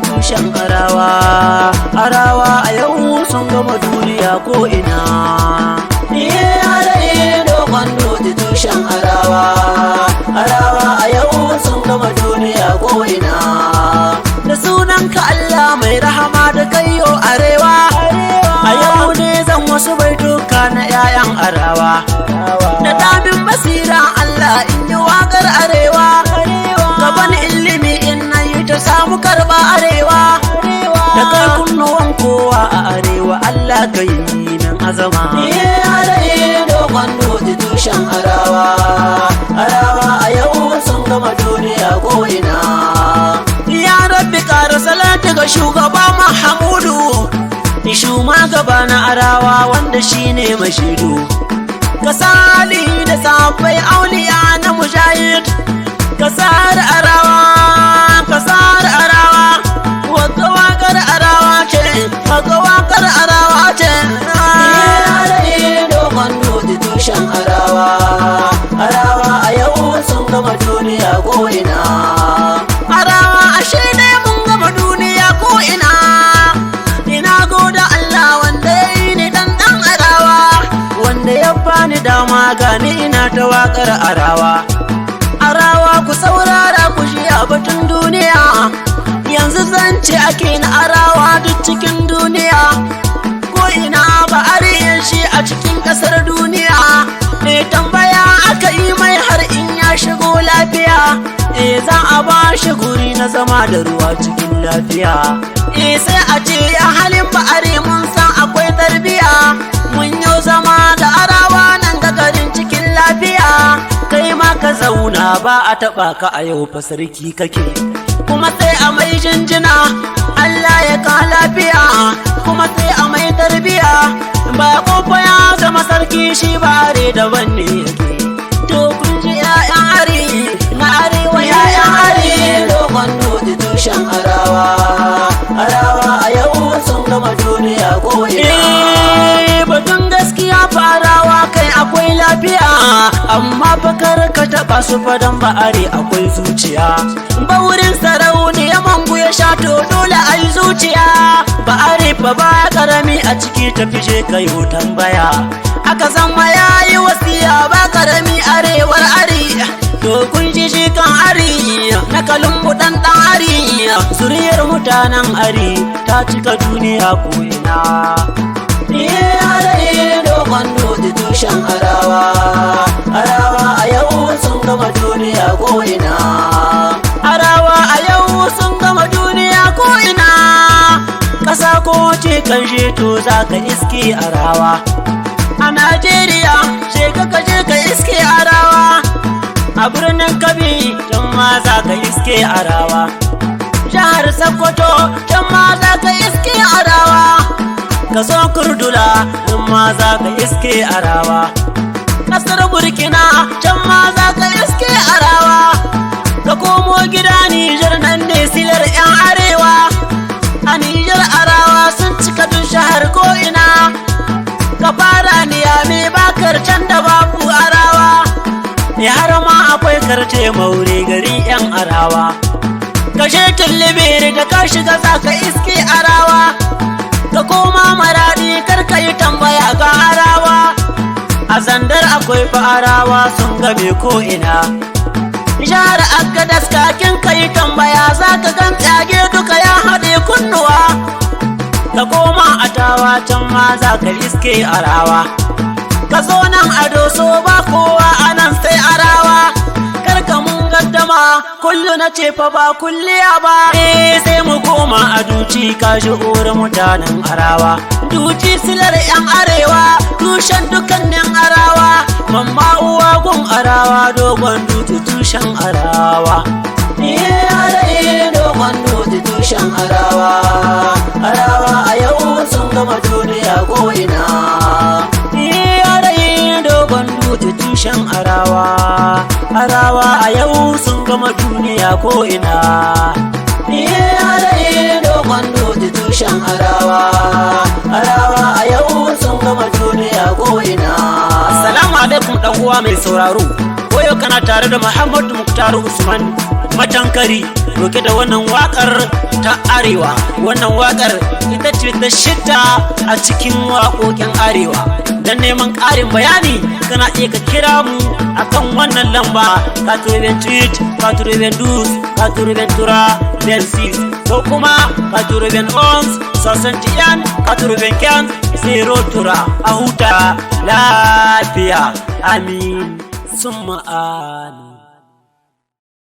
Tushen arawa, arawa a yau sun gama duniya ko ina. Dogon dutse tushen arawa, arawa a yau sun gama duniya ko ina. Da sunanka Allah mai rahama da kayo arewa, a yau ne zan wasu baituka na 'ya'yan arawa. Da damin basira Allah in yi waƙar arewa, gaban ilimi in na yi ta samu karɓa arewa. Da kai kunnuwan kowa a arewa, Allah ka yi min azama. Dogon dutse tushen arawa, arawa a yau sun gama duniya ko ina. Ya Rabbi, ƙara salatu ga shugaba Mahamudu, shuma gaba na arawa wanda shine mashidu. Kasali da safai auliya na mujahid. Kasar arawa, kasar arawa, wagga wakar arawa ce, wagga wakar arawa ce. Dogon dutse tushen arawa, arawa a yau sun gama duniya ko ina. Arawa ashe ne mun gama duniya ko ina. Ina goda Allah wanda ya yi ni dan dan arawa, wanda ya bani dama gani ina ta wakar arawa. Arawa, ku saurara ku shi a batun duniya. Yanzu zance ake na arawa duk cikin duniya. Ko ina ba ariyan shi a cikin kasar duniya. Me tambaya aka yi mai har in ya shigo lafiya. E za a ba shi guri na zama da ruwa cikin lafiya. E sai a ce a halin ba'are mun san akwai tarbiya. Mun yau zama da arawa nan ga garin cikin lafiya. Kai ma ka zauna ba a taɓa ka, a yau fa sarki kake. Kuma sai a mai jinjina, Allah ya ka lafiya. Kuma sai a mai tarbiya. Ba kofa ya zama sarki, shi ba are daban ne yake. To kun ji 'ya'yan are na arewa, 'ya'yan are. Dogon dutse tushen arawa, arawa a yau sun gama duniya ko ina. Eh, batun gaskiya farawa kai akwai lafiya, amma fakar ka taɓa su fadan ba'are akwai zuciya. Baurin sarauniya mangu ya sha, to dole a yi zuciya. Ba'are fa ba karami a ciki, tafi je ka yi tambaya. Aka zama ya yi wasiya ba karami arewar ari. To kun ji shi kan ari na kalumbu dan dan ari, zuriyar mutanen ari ta cika duniya ko'ina. Dogon dutse tushen arawa, arawa a yau sun gama duniya ko ina. Arawa a yau sun gama duniya ko'ina. Ƙasa ko ce kan to za ka iske arawa. A Najeriya sheka ka je ka iske arawa. A birnin Kabi can ma za ka iske arawa. Jihar Sokoto can ma za ka iske arawa. Ka zo Kurdula nan ma za ka iske arawa. Ƙasar Burkina can ma za ka iske arawa. Ka komo gida Nijar, nan ne silar 'yan arewa. A Nijar arawa sun cika duk shahar ko'ina. Ka fara Niyame, bakar can da babu arawa. Ne har ma akwai karce maure, garin 'yan arawa. Kashe Tullibiri da ka shiga za ka iske arawa. Ka koma Maradi, kar ka yi tambaya ga arawa. A Zandar akwai fa arawa sun game ko'ina. Jihar Agadas, kakin ka yi tambaya za ka gan tsage duka ya haɗe kunnuwa. Ka koma a Tawa, can ma za ka iske arawa. Ka zo nan a Doso, ba kowa a nan sai arawa. Kar ka mun gaddama, kullu na ce fa ba kulliya ba. Eh, sai mu koma a Duci, ka shi uwar mutanen arawa. Duci silar 'yan arewa, tushen dukkanin arawa. Mamma uwa gun arawa, Dogon Dutse tushen arawa. Dogon dutse tushen arawa, arawa a yau sun gama duniya ko ina. Yarayi Dogon Dutse tushen arawa, arawa a yau sun gama duniya ko ina. Yarayi dogon dutse tushen arawa, arawa. Uwa mai sauraro, koyo kana tare da Muhammadu Muktar Usman Matankari roke da wannan wakar ta Arewa. Wannan wakar ita ce ta shida a cikin waƙoƙin Arewa. Don neman ƙarin bayani, kana iya ka kira mu akan wannan lamba: 88 92 83 26, ko kuma 91 61 95 03. A huta lafiya. Amin summa amin.